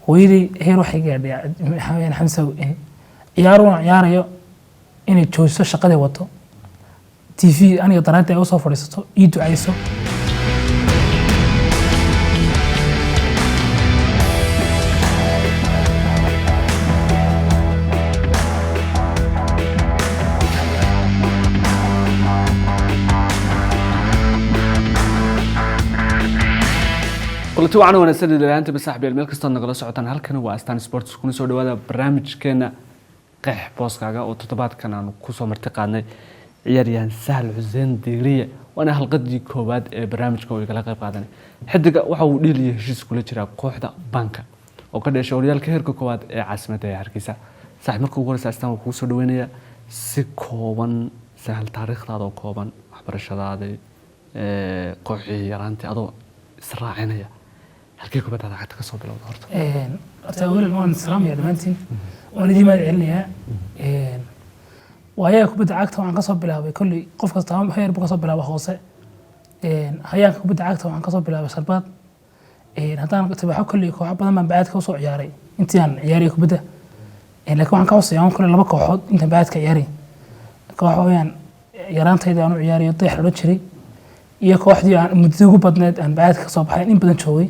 Hooyaday heer waxay gaadhay, maxaa weeyaan, Xamsaw, in ciyaaruun ciyaarayo inay joojiso shaqadii, wato TV aniga daraadii ay usoo fadhiisato, ii ducayso. Kulanti wacan wanaagsan dhaliyaanta saaxiibayaal, meel kastood nagala socotaan. Halkani waa Astaan Sports, kuna soo dhawaada barnaamijkeena Qeex Booskaaga, oo toddobaadkan aanu kusoo marti qaadnay ciyaaryahan Sahal Xuseen Diiriye, waana halqadii koowaad ee barnaamijka oo igala qayb qaadanay. Xidiga waxa uu dhiiliyo heshiis kula jiraa kooxda Banka oo ka dhashay horyaalka heerka koowaad ee caasimadda ee Hargeysa. Saaxiib, marka ugu horeysa Astaan waa kugu soo dhaweynaya. Si kooban, Sahal, taariikhdaada oo kooban, waxbarashadaadii, kooxihii yaraantii, adoo israacinaya, halkee kubadda cagta ka soo bilowda horta? Horta awalan waan salaamaya dhammaantiin, waan idiin mahad celinayaa. Waayaha kubadda cagta waxaan kasoo bilaabay, kolley qof kasta heer buu kasoo bilaaba hoose. Hayaanka kubadda cagta waxaan kasoo bilaabay Sharbaad. Haddaan tibaaxo, kolley kooxo badan baan bacaadka usoo ciyaaray intii aan ciyaarayay kubadda, laakiin waxaan ka hoseeyaa kolley laba kooxood intaan bacaadka ciyaaray. Koox weeyaan yaraantayda aan u ciyaarayo, Dayax la odhan jiray, iyo kooxdii aan muddada ugu badneed aan bacaadka kasoo baxay, in badan joogay,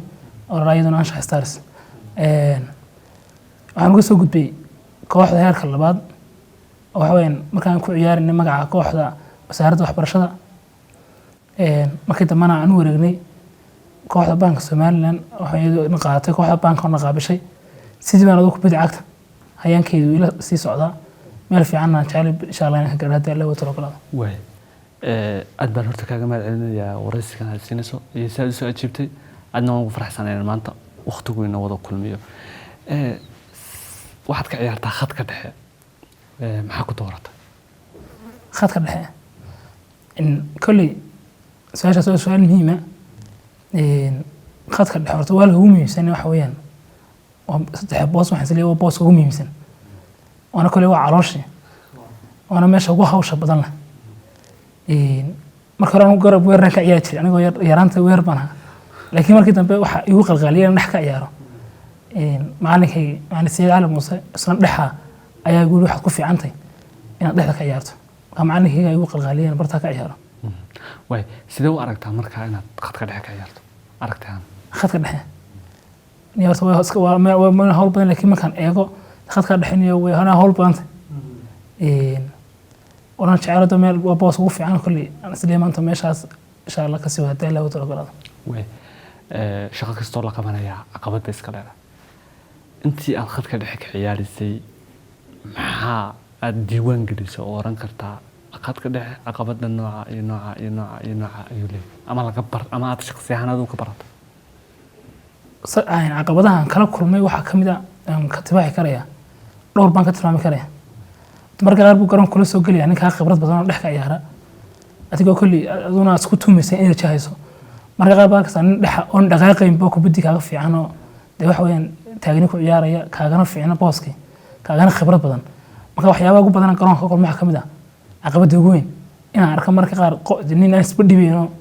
oo la iyaduna Anshax Stars. Waxaan uga soo gudbay kooxda heerka labaad, oo waxa weeyaan markaan ku ciyaarinay magaca kooxda wasaaradda waxbarashada. Markii dambena aan u wareegnay kooxda Banka Somaliland, waxay iyadoo na qaadatay kooxda banka oo na qaabishay. Sidii baan adigu kubadda cagta hayaankeydu ila sii socdaa, meel fiicanna aan jeclay insha Allah inaan ka gaadho haddii Alla wata ogolaado. Waay, aad baan horta kaaga mahad celinayaa waraysigan aad siinayso iyo si aad usoo ajiibtay. Aadna waan ugu faraxsanahay inaan maanta waqtigu ina wada kulmiyo. Waxaad ka ciyaartaa khadka dhexe. Maxaa ku dooratay? Khadka dhexe in kolley su-aashaas waa su-aal muhiima. Khadka dhexe horta waa halka ugu muhiimsan. Waxa weeyaan waa saddex boos, waxaan isleeyahay waa booska ugu muhiimsan, waana kolley waa calooshii, waana meesha ugu hawsha badan leh. Marka hore anigu garab weeraraan ka ciyaari jiray, anigoo yaraanta weer baan ahaa, laakiin markii dambe waxa igu qalqaaliyay inaan dhex ka ciyaaro. Macalinkaygi, macalin Sayid Cali Muuse, isna dhexa ayaa igu yiri, "Waxaad ku fiicantahay inaad dhexda ka ciyaarto." Marka macalinkayga igu qalqaaliyay inaan bartaa ka ciyaaro. Waay, sidee u aragtaa markaa inaad khadka dhexe ka ciyaarto, aragtaan? Khadka dhexe ni horta waa iska waa meel hawl badan, laakiin markaan eego khadka dhexe niyo way hana hawl badantay. Waan jecel hadda meel waa boos ugu fiican kolley aan isleeyahay maanta meeshaas insha Allah kasii wada haddii Alla wada ogolaado. Waay, shaqo kastoo la qabanayaa caqabad bay iska leedahay. Intii aad khadka dhexe ka ciyaarisay, maxaa aad diiwaan gelisay oo oran kartaa khadka dhexe caqabada nooca iyo nooca iyo nooca iyo nooca ayuu leeyahay, ama laga bar, ama aad shaqsi ahaan adigu ka barato? Caqabadahan kala kulmay waxaa ka mid a aan ka tibaaxi karaya, dhowr baan ka tilmaami karaya. Marka qaar buu garoonka kula soo gelaya ninkaa khibrad badan oo dhex ka ciyaara, adigoo kolley aduna isku tuumaysa inaad jahayso. Marka qaar baa arkaysaa nin dhexa oon dhaqaaqayn boo kubadii kaaga fiican, oo dee waxa weeyaan taagni ku ciyaaraya, kaagana fiicna booskii, kaagana khibrad badan. Marka waxyaabaha ugu badan garoonka ka kulma waxaa ka mid ah caqabadda ugu weyn inaan arko marka qaar nin aan isba dhibayno,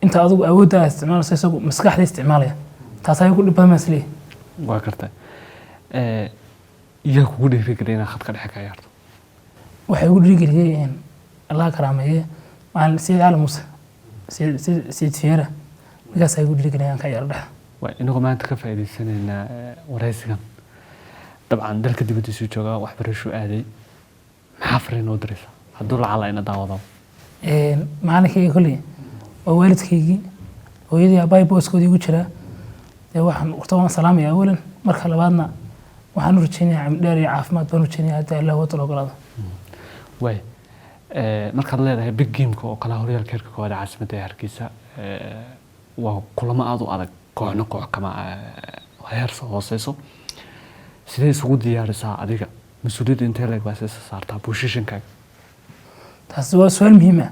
inta adigu awooddaa isticmaalayso isagu maskaxda isticmaalaya. Taas ayaa ku dhib badan baan isleeyahay. Waa gartay. Yaa kugu dhiirigeliyay inaad khadka dhexe ka ciyaarto? Waxay ugu dhiirigeliyey, Allah karaameeye, macalin Sayid Cali Muuse, Sayid Fiera, ninkaas ay ugu dhiirigeliyay aan ka ciyaaro dhexe. Waa inagoo maanta ka faa'iidaysanaynaa waraysigan. Dabcan dalka dibaddiisuu joogaa, waxbarashuu aaday. Maxaa fariin u diraysaa hadduu lacala ina daawado? Macalinkayga kolley waa waalidkaygii, hooyadii aabbahay booskoodii igu jiraa. Dee waxaan horta waan salaamaya awalan, marka labaadna waxaan u rajeynayaa cimri dheer iyo caafimaad baan u rajeynayaa haddii Allah wada ogolaado. Waay, markaad leedahay big gameka oo kale, horyaalka heerka koowaad ee caasimadda ee Hargeysa, waa kulamo aada u adag, kooxna koox kama heer soo hooseyso. Sidee isugu diyaarisaa adiga? Mas-uuliyadda intee leeg baa isa saartaa positionkaaga? Taasi waa su-aal muhiim ah.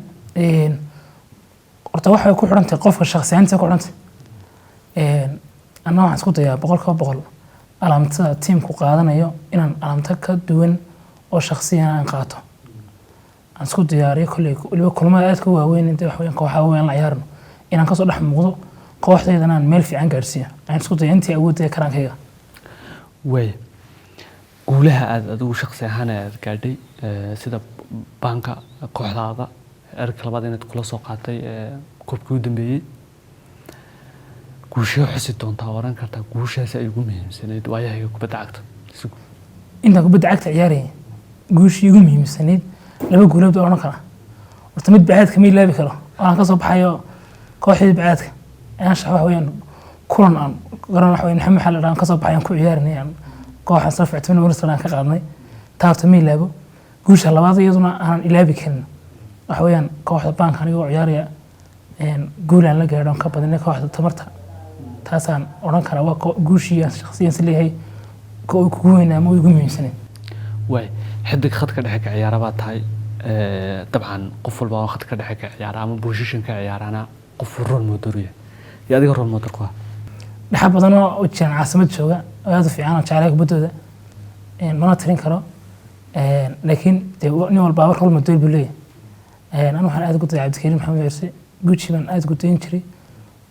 Horta waxay ku xidhan tahay qofka shakhsiyaantiisa ku xidhan tahay. Anna waxaan isku dayaa 100% alaamtada tiimku qaadanayo inaan alaamto ka duwan oo shakhsiyan aan qaato, aan isku diyaariyo. Kolley weliba kulamada aadka u waaweyn inta wax weeyaan kooxaha waaweyn la ciyaarno, inaan kasoo dhex muuqdo, kooxdaydana aan meel fiican gaadhsiiyo ayaan isku daya intii awoodaya karaankayga. Waay, guulaha aad adigu shakhsi ahaan aad gaadhay, sida baanka kooxdaada erka labaad inaad kula soo qaatay koobkii u dambeeyey, guushee xusi doontaa, oran kartaa guushaasi ay ugu muhiimsanayd waayahayga kubadda cagta si guud? Intaan kubadda cagta ciyaarayay, guushii ugu muhiimsanayd laba guulood baan odhan karaa. Horta mid bacaadka ma ilaabi karo, oo aan ka soo baxayo kooxdii bacaadka anshax, waxa weeyaan kulan aan garan, waxa weeyaan Maxamed Xalil aan ka soo baxay, aan ku ciyaarinay, aan kooxan soo fictay aan ka qaadnay. Taa horta ma ilaabo. Guusha labaad iyaduna aanan ilaabi karin waxa weeyaan kooxda baanka anigoo ciyaaraya, guul aan la gaadho, aan ka badinay kooxda tamarta. Taasaan odhan karaa waa guushii aan shakhsiyan is leeyahay kugu weynaa ama ugu muhiimsanayd. Waay, xidig khadka dhexe ka ciyaara baa tahay. Dabcan qof walba oo khadka dhexe ka ciyaara ama position ka ciyaarana qof role model u yahay, iyo adiga role model ku ah? Dhexa badan oo jiraan caasimad jooga oo aad u fiican oo jeclahay kubaddooda, mana tirin karo. Laakiin dee nin walbaaba role model buu leeyahay. Anu waxaan aad ugu dayay Cabdikariim Maxamed Xirsi Guji baan aad ugu dayin jiray,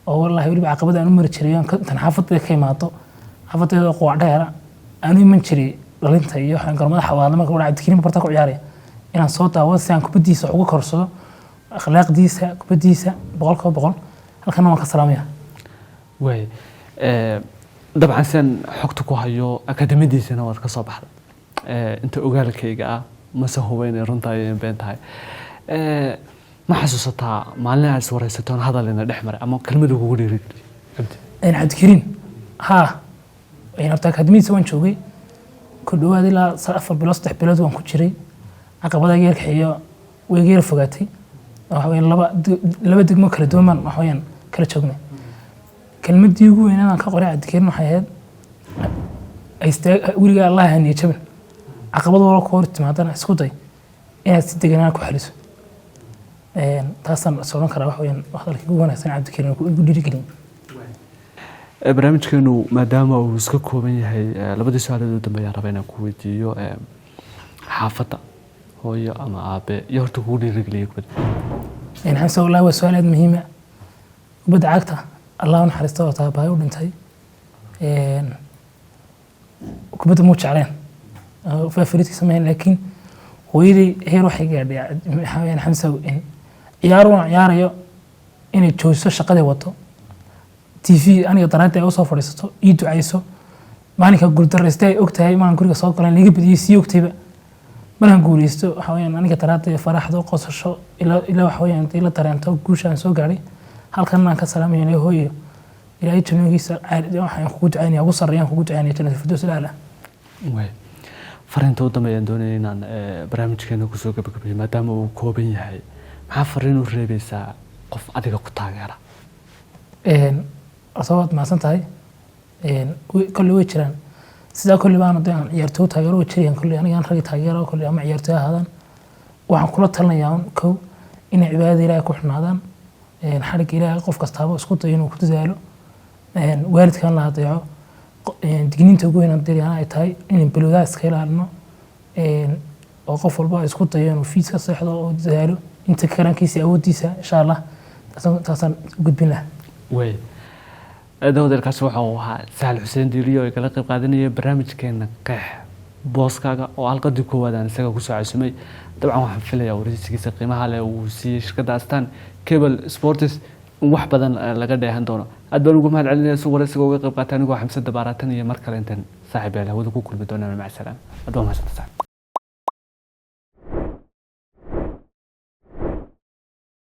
oo wallahi weliba caqabada aan u mari jiray oon intaan xaafadayda ka imaado, xaafadayda oo quwac dheera aan u iman jiray dhalinta iyo waxaan garoomada xawaadla marka wadha Cabdikariim barta ku ciyaaraya inaan soo daawado si aan kubaddiisa wax uga korsado, akhlaaqdiisa, kubaddiisa 100%. Halkana waan ka salaamaya. Waay, dabcan sidan xogta ku hayo akademiyadiisana waad ka soo baxday. Inta ogaalkayga ah, mase huba inay runtahay iyo in been tahay. Ma xasuusataa maalin aad iswareysatoon hadal ina dhex maray ama kelmad kugu dhiirigeliyay Cabdi? Cabdikariim haa. Horta akademiyadiisa waan joogay ku dhawaad ilaa 4 bilood, 3 bilood waan ku jiray. Caqabada iga yarkaxeeyo way iga yar fogaatay. Waxa weeyaan laba degmo kala duwan baan, waxa weeyaan, kala joognay. Kelmaddii ugu weynaad aan ka qoray Cabdikariim waxay ahayd: "Weligaa Allah ha niyo jabin, caqabad walba ku hor timaadana isku day inaad si deganaan ku xaliso." Taasaan is odhan karaa waxa weeyaan hadalkii ugu wanaagsan Cabdikariim igu dhiirigeliyay. Barnaamijkeenu maadaama uu iska kooban yahay, labadii su-aalood u dambeeyaan raba inaan ku weydiiyo. Xaafadda, hooyo ama aabe, iyo horta kugu dhiirigeliyay kubadda? Xamse, wallahi waa su-aal aad muhiima. Kubadda cagta, Allah u naxariisto, oo taabahay u dhintay, kubadda muu jecleen, faafariidkiisa mahayn, laakiin hooyaday heer waxay gaadhay, maxaa weeyaan Xamse, in ciyaar waan ciyaarayo inay joojiso shaqadii wato, TV aniga daraadii ay usoo fadhiisato, ii ducayso. Maalinka guuldarraystay ay ogtahay maan guriga soo galan liiga badiyey, sii ogtayba. Markaan guuleysto, waxa weeyaan aniga daraadii faraxdo, qosasho ila, waxa weeyaan ila dareento guusha aan soo gaadhay. Halkan aan ka salaamayo ilaahay, hooyo, ilaahay jannooyinkiisa waxaan kugu ducaynaya ugu sarreeyaan kugu ducaynaya jannada firdaws ilaalaa. Waay, fariinta u dambeeyaan doonaya inaan barnaamijkeena kusoo gabagabeeyo maadaama uu kooban yahay: maxaa fariin u reebeysaa qof adiga ku taageera? Horta waad mahadsan tahay. Kolley way jiraan sidaa, kolley baanu dee aan ciyaartooy taageero way jirayaan. Kolley aniga aan ragi taageero, kolley ama ciyaartooy ha ahaadaan, waxaan kula talinayaa un kow inay cibaadada Ilaahay ku xidhnaadaan, xadhigga Ilaahay qof kastaaba isku dayo inuu ku dadaalo, waalidkan la adeeco. Digniinta ugu weyn aan dirayana ay tahay inay balwadaha iska ilaalino, oo qof walba isku dayo inuu fiis ka seexdo oo dadaalo inta karankiisa iyo awooddiisa, insha Allah. Taasaan u gudbin lahaa. Way, dawadeerkaasi waxa uu ahaa Sahal Xuseen Diiriyo oo kala qayb qaadanaya barnaamijkeena Qeex Booskaaga, oo halqadii koowaad aan isaga kusoo casumay. Dabcan waxaan filayaa wareysigiisa qiimaha leh uu siiyey shirkadda Astaan Cable Sports in wax badan laga dheehan doono. Aad baan ugu mahad celinaya si wareysiga uga qayb qaatay. Anigoo Xamse Dabaaratan iyo mar kale intaan saaxiib yaal hawada ku kulmi doonaan, mac salaam. Aad baa mahadsanta saaxiib.